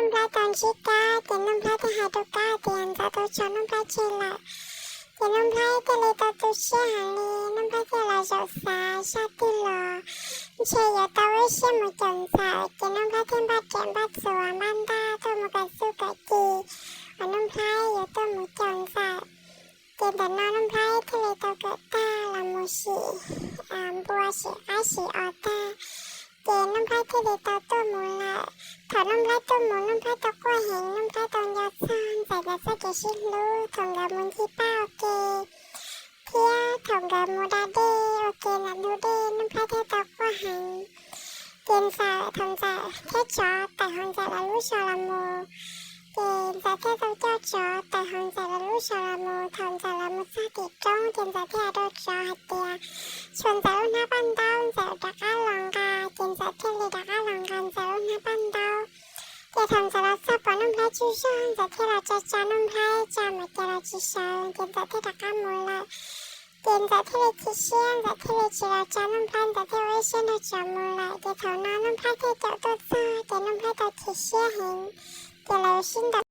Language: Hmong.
Nuj Nplhaib tau ntsib Kab ces Nuj Nplhaib thiaj hais rau Kab tias Ntxawm tau tso Nuj Nplhaib tseg lawm. Ces Nuj Nplhaib thiaj li tau tu siab heev li, Nuj Nplhaib thiaj los zaum xav zaj twg los ntshe yuav tau ua ib siab mus caum Ntxawm, ces Nuj Nplhaib thiaj npaj riam npaj txuas npaj ntaj tuaj mus kawm txuj kawm ci uas Nuj Nplhaib yuav tuaj mus caum Ntxawm. Ces ntawm no Nuj Nplhaib thiaj li tau kawm tag los mus sim npua sim qaib sim os tag, ces Nuj Nplhaib thiaj li tau tuaj mus lawm. Thaum Nuj Nplhaib tuaj mus Nuj Nplhaib tau quaj heev, Nuj Nplhaib tau nco txog Ntxawm nkawd txoj kev sib hlub thaum nkawd mus ncig paj ua ke thiab thaum nkawd mus da dej ua ke ntawm ntug dej, Nuj Nplhaib thiaj tau quaj heev. Ces Ntxawm, thaum Ntxawm thiab tsov tawm hauv Ntxawm lawv lub zos los mus, ces Ntxawm thiaj tau coj tsov tawm hauv Ntxawm lawv lub zos los mus. Thaum Ntxawm lawv mus txog tim roob ces Ntxawm thiaj hais rau tsov hais tias tshuav Ntxawm lub hnab paj ntaub Ntxawm rov qab los nqa, ces Ntxawm thiaj li rov qab los nqa Ntxawm lub hnab paj ntaub. Ces thaum Ntxawm los txog pom Nuj Nplhaib tsaug zog, Ntxawm thiaj los tsa tsa Nuj Nplhaib tsa mas cas los tsis sawv, ces Ntxawm thiaj rov qab mus lawm. Ces Ntxawm thiaj li chim siab, Ntxawm thiaj li tsis los tsa Nuj Nplhaib, Ntxawm thiaj ua ib siab nrog tsov mus lawm. Ces thaum no Nuj Nplhaib thiaj caum tuaj txog, ces Nuj Nplhaib tau chim siab heev, ces lawv sib ntaus